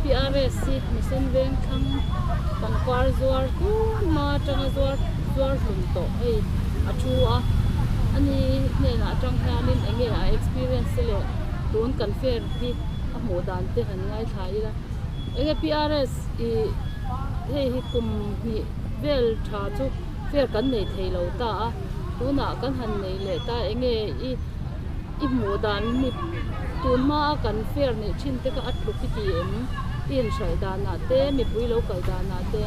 PRS hi Mission Vengthlang pangpar zuar tun hma atanga zuar zuar hlum tawh hei a thu a ani hnenah atang hianin eng nge a experience te leh tun kan fair hi a hmuh dan te han ngaithla ila eng nge PRS ih hei hi kum hnih vel tha chu fair kan nei thei lo ta a tunah kan han nei leh ta eng nge i I hmuh dan mi tun hmaa kan fair neih thin te kha a tluk i ti em? I inhralh danah te, mipui lo kal danah te.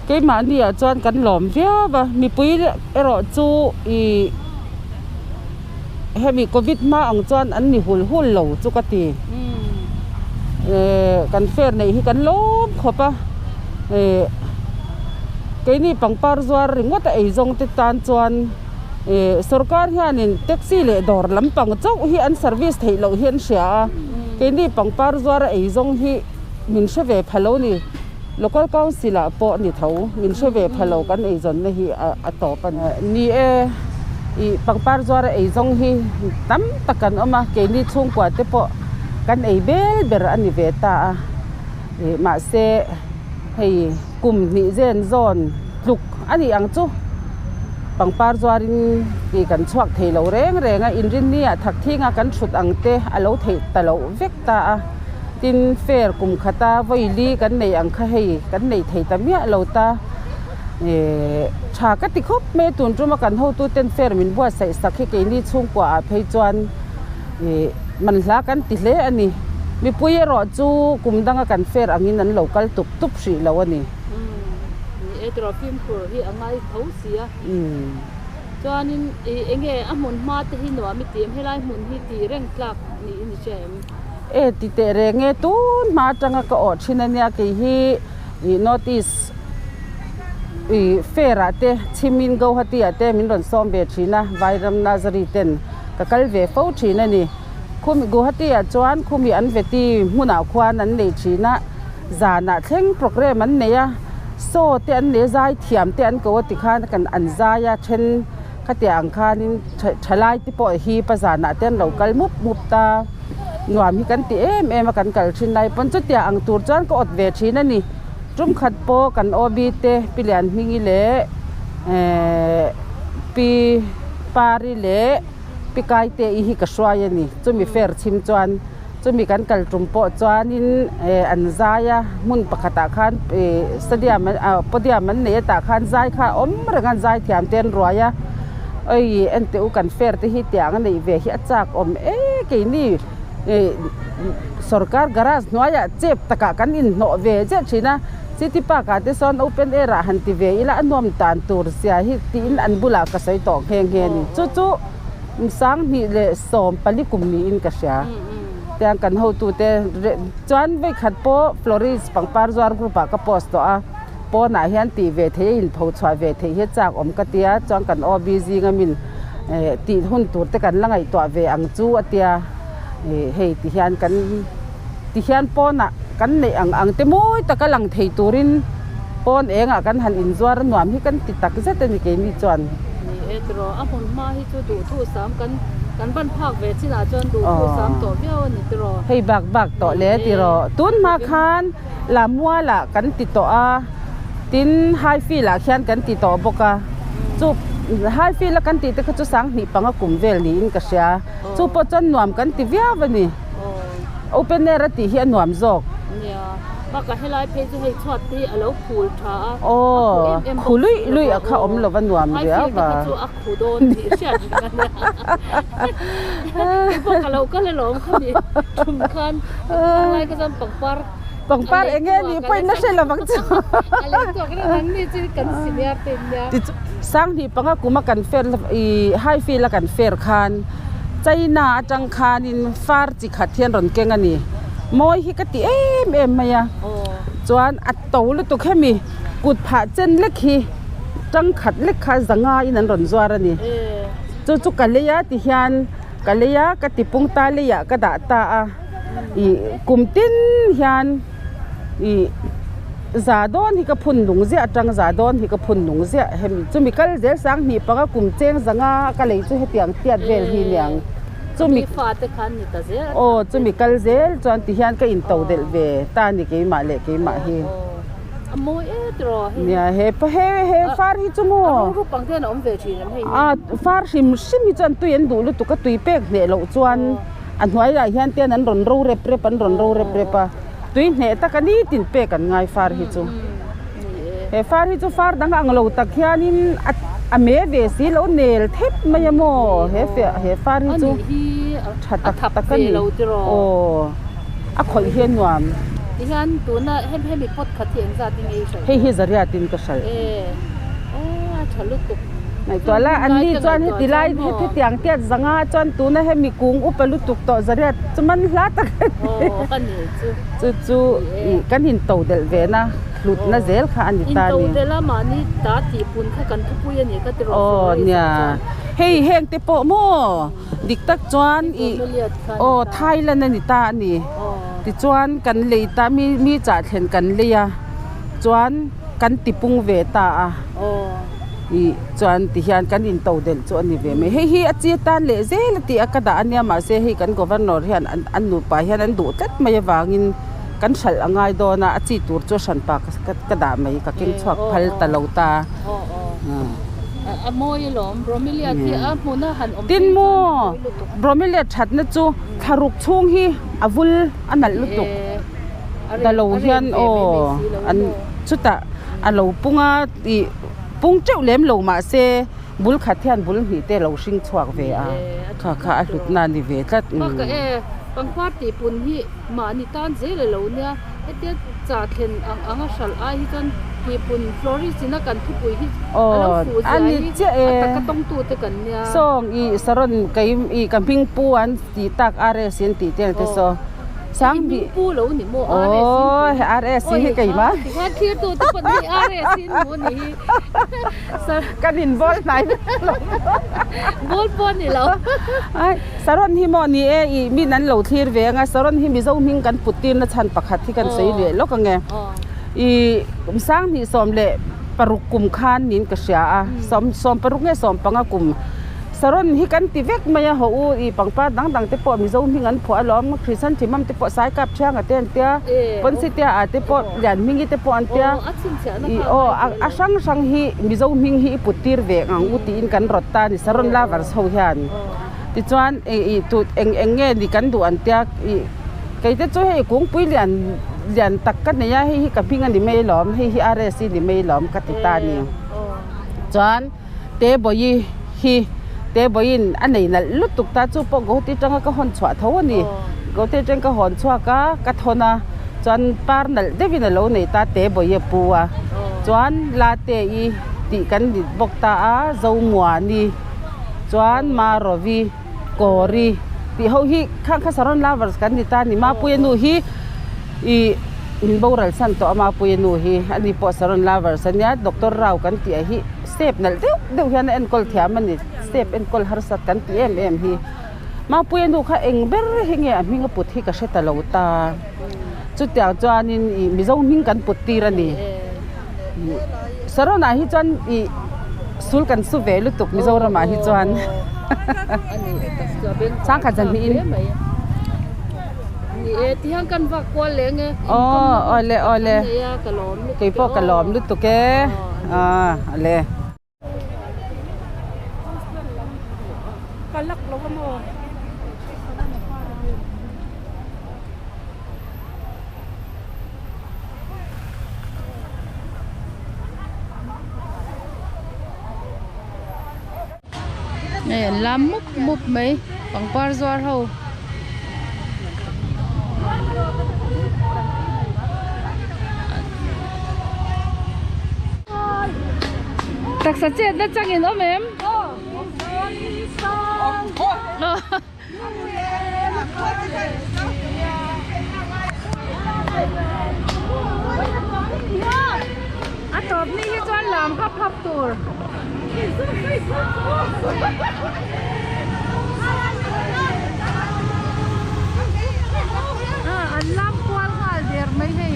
Keimahni ah chuan kan lawm viau a, mipui erawh chu i hemi covid hma ang chuan an ni hul hul lo chu ka ti. Kan fair neih hi kan lawm khawp a, keini pangpar zuar ringawt a eizawng te tan chuan. Sorkar hianin taxi leh dawr lampang chauh hi an service theih loh hi an hria a, keini pangpar zuara eizawng hi min hre ve pha lo ni. Local council ah pawh ni tho min hre ve pha lo kan eizawnna hi a tawp a ni. Ni e, ih pangpar zuara eizawng hi tam tak kan awm a, keini chhungkua te pawh kan ei bel ber a ni ve ta a, ih mahse hei kum hnih zen zawn tluk a ni ang chu. Pangpar zuarin tih kan chhuak thei lo reng reng a, inrinni ah thak thinga kan thut ang te a lo theih ta loh vek ta a. Tin, fair kum khata vawi li kan nei ang kha hei kan nei thei ta miah lo ta. Ehh tha ka ti khawp mai a, tun tuma kan hotu ten fair min buatsaih sak hi keini chhungkua ah phei chuan ih manhla kan ti hle a ni. Mipui erawh chu kum danga kan fair angin an lo kal tup tup hrih lo a ni. Ni e tiraw fimkhur hi a ngai tho si a. Chuanin ih eng nge a hmun hma te hi nuam i ti em helai hmun hi tih reng tlak niin i hria em? E ti teh reng e tun hma atanga ka awh thin ania kei hi ih North East ih fair ah te Chhimin Guwahati ah te min rawn sawm ve thin a Vairam Nursery ten ka kal ve fo thin a ni. Khumi Guwahati ah chuan khumi an veti hmunah khuan an nei thin a. Zanah thleng programme an nei a, saw te an nei a, zai thiam te an ko a tikhan kan an zai a, then khatiang ang khanin thalai te pawh hi pa zanah te an lo kal mup mup ta, nuam hi kan ti em em a kan kal thin lai pawn chutiang ang tur chuan ka awt ve thin a ni. Tum khat pawh kan OB te Pi Lianhmingi leh ehh Pi Pari leh Pi Kaite-i hi ka hruai a ni, chumi fair chhim chuan. Chumi kan kal tum pawh chuanin an zai a, hmun pakhatah khan stadium podium an nei a tah khan zai kha a awm reng a, zai thiam te an ruai a, oi enteh u kan fair te hi tiang a neih ve hi a chak awm e keini sorkar garage hnuaiah chep takah kan inhnawh ve zet thin a, city park ah te sawn open air ah han ti ve ila a nuam tan tur zia hi tiin an bulah ka sawi tawh nghe nghe a ni chu chu. 2014 kum niin ka hria. Tiang kan hotute chuan vawikhat pawh Florist pangpar zuar group ah ka post tawh a, pawnah hian tih ve theih a inpho chhuah ve theih hi chak awm ka tia, chuan kan OB zinga min tih hun tur te kan la ngaihtuah ve ang chu a tia, hei ti hian kan ti hian pawnah kan neih ang ang te mawi taka lang thei turin pawn engah kan han inzuar a nuam hi kan ti tak zet a ni keini chuan. Ni e tiraw, a hmun hma hi chu duhthusam kan kan ban phak ve chinah chuan duhthusam tawh viau a ni tiraw. Hei bak bak tawh le tiraw, tun hma khan Lamualah kan ti tawh a, tin Highfield ah khian kan ti tawh bawk a, chu Highfield a kan tih te kha chu 2005 kum vel niin ka hria, chu pawh chuan nuam kan ti viau a ni. Open air a tih hi a nuam zawk. Nia, bakah helai phei chu hei chhuat te hi a lo phul tha a, a khu em em bawk si luih luih a kha awm lo va nuam riau va. High field te kha chu a khu dawn tih hriat reng a nia. Keipawh ka lo kal alawm khami thum khan helai kha chuan pangpar Pangpar eng nge nih pawhin na hre lovang chu. A lei tuak reng ang ni chu kan senior te in nia. 2005 kuma kan fair ih high field a kan fair khan China atang khanin far chi khat hian rawn keng a ni. Mawi hi ka ti em em mai a. Chuan a to lutuk hemi kut phah chen lek hi tangkhat lek kha zanga in an rawn zuar a ni. Chu chu ka lei a ti hian ka lei a ka ti pung ta leiah ka dah ta a. Ih kum tin hian ih za dawn hi ka phun nung ziah atang za dawn hi ka phun nung ziah hemi chumi kal zel 2005 kum cheng zanga ka lei chu hetiang tiat vel hi niang. chumi fate khan ni ta zel aw chumi kal zel chuan ti hian ka in to delh ve ta ni keimah leh keimah hi. A mawi e tiraw hei. Nia he he he far hi chu maw. A rawng rupang te hian a awm ve thin em hei hi. A far hrim hrim hi chuan tui an duh lutuk a tui pek hneh loh chuan a hnuai ah hian te an rawn ro rep rep an rawn ro rep rep a tui hneh tak a nitin pek an ngai far hi chu. He far hi chu far dang ang lo tak hianin a a me ve si lo nel thep mai a maw he fiah he far hi chu tha tak tak a ni aw a khawih hi a nuam. Tihian tuna hem hemi pot khat hi engzat in nge i hralh Hei hi zariat in ka hralh. E a tha lutuk. Ngaihtuah la an ni chuan heti lai hetiang tiat zanga chuan tuna hemi kung upa lutuk tawh zariat chu man hla tak a ni. Aw ka ni chu. Chu chu kan in to delh ve na hlutna zel kha a ni ta a ni. In to delh a mahni ta tih pun kha kan thupui a ni ka ti rawh Aw nia hei heng te pawh maw dik tak chuan ih aw Thailand a ni ta a ni tichuan kan lei ta mi mi chah thlen kan lei a chuan kan ti pung ve ta a ih chuan ti hian kan in to delh chu a ni ve mai hei hi a chi atan leh zel a tih a ka dah a nia mahse hei kan governor hian an nupa hian an duh tlat mai avangin kan hralh a ngai dawn a a chi tur chu a hran pa ka dah mai ka keng chhuak phal ta lo ta tin maw bromeliad thatna chu thlaruk chhung hi a vul a nalh lutuk ta lo hian aw an chutah a lo pung a ih pung teuh lem lo mahse bul khat hian bul hnih te a lo hring chhuak ve a kha kha a hlutna a ni ve tlat. Pangpar tih pun hi Mahni tan zel a lo nia, hetia chah thlen ang anga hralh ai hi chuan tihpun florist ina kan thupui hi a lo fuh zia hi a taka tawngtute kan nia. Sawng i saron kei i ka hming pu an tih tak RS in tih te ang te saw. Sang bi. Hming pu lo ni maw RS in tih. Aw RS hi keimah. Tikhan thirtute pawh hi RS in hmu ni hi. Kan in bawl hnai vek lo. Bawl pawh ni lo. Ai Saron hi maw ni e ih min an lo thlir ve anga Saron hi Mizo hming kan put tirna chhan pakhat hi kan sawi leh lawk ange. Ih Sanghnih 16 kum khan niin ka hria a sawm 16 nge 15 kum Saron hi kan ti vek mai a haw u ih pangpar dang dang te pawh Mizo hming an phuah alawm Kristian thimam te pawh Saikap Thianga te an tia Ponsitia ah te pawh Lianhmingi te pawh an tia ih aw a hrang hrang hi Mizo hming hi i put tir ve ang u tiin kan rawt ta a ni Saron lovers ho hian tichuan ih ih tut eng eng nge ni kan duh an tia ih kei te chu hei kungpui lian lian tak ka nei a hei hi ka hming a ni mai alawm hei hi RS i ni mai alawm ka ti ta a ni chuan. Tebawi hi Tebawiin a nei nalh lutuk ta chu pawh Guwahati atanga ka hawn chhuah tho a ni. Guwahati atang ka hawn chhuak a, ka thawn a, chuan par nalh deuhin a lo nei ta Tebawi a pu a. Chuan Late-i tih kan ni bawk ta a, Zomuani, chuan Marovi, Kawri tih ho hi khang kha Saron Lovers kan ni ta a ni. Mapuia nu hi ih min boral san tawh a Mapuia nu hi ani pawh Saron Lovers a nia, Doctor Rao kan tih ah hi. Step nalh deuh deuh hian a enkawl thiam a ni. Step enkawl harsat kan tih em em hi. Mapuia nu kha eng ber hi nge a hming a put hi ka hre ta lo ta. Chutiang chuanin ih Mizo hming kan put tir a ni. Saron ah hi chuan ih sul kan su ve lutuk Mizoram ah hi chuan. Changkhat zan hnih in. Ni e tihian kan vak kual leh nge. Aw awle awle. Keipawh ka lawm lutuk e. Ah ale. Ka lak lo a maw. Hei an lam mup mup mai pangpar zuar ho. Taksa chet na changin awm em? A tawp ni hi chuan lam hap hap tur. An lam kual nghal der mai hei.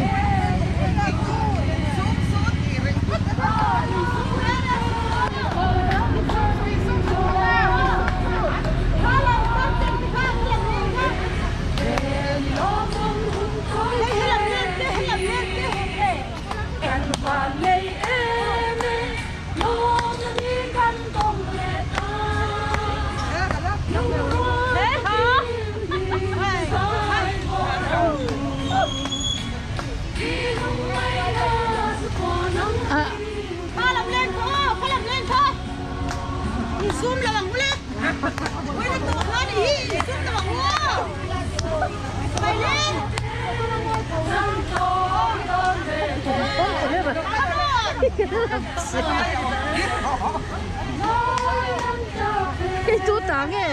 Hei tu ta nge?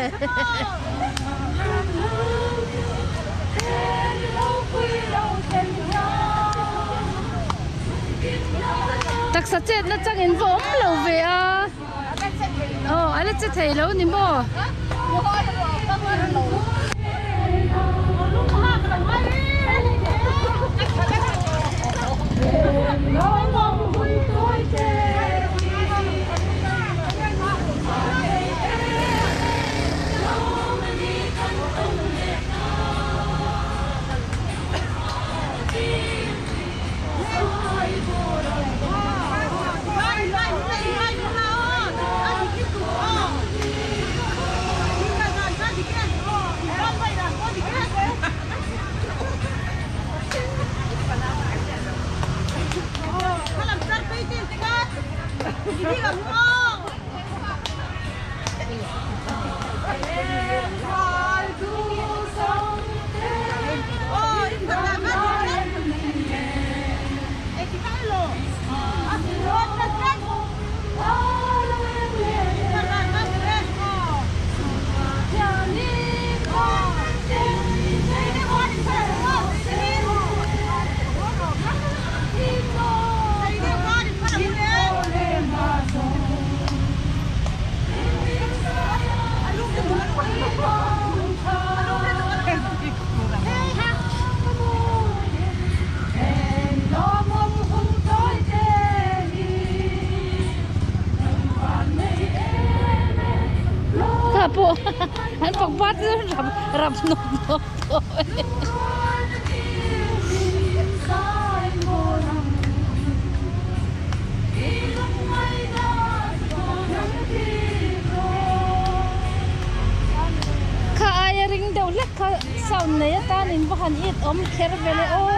Taksa chetna chang in va awm lo ve a. Aw a la che thei lo ni maw? Kha pawh an pangpar te chu rap rap nawk nawk tawh e. Kha aia ring deuh hlek kha sound nei atan in va han it awm kher vel e aw.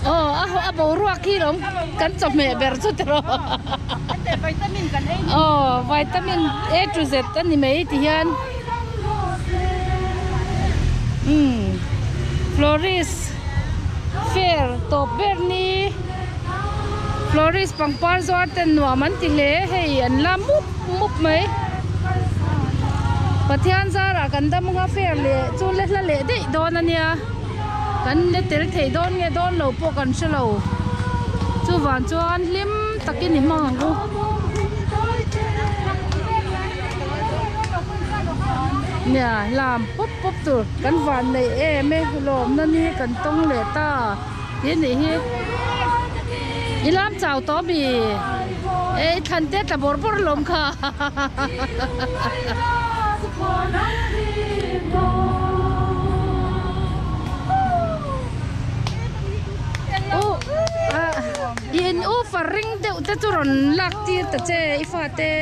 Aw a a boruak hi lawm kan chawhmeh ber chu tiraw. Aw vitamin A to Z a ni mai ti hian umm florist fair tawp ber ni florist pangpar zuar ten nuam an ti hle hei an la mup mup mai Pathian zarah kan dam anga fair leh chu la hla leh daih dawn a nia kan la tel thei dawn nge dawn lo pawh kan hre lo chuvang chuan hlim takin i hmang ang u. Nia lam pawp pawp tur kan van neih em e lawmna ni kan tawng leh ta tih anih hi i lam chau tawh ami e i thlan te tla bawrh bawrh alawm kha. I in u far ring deuh te chu rawn lak tir ta che i fate.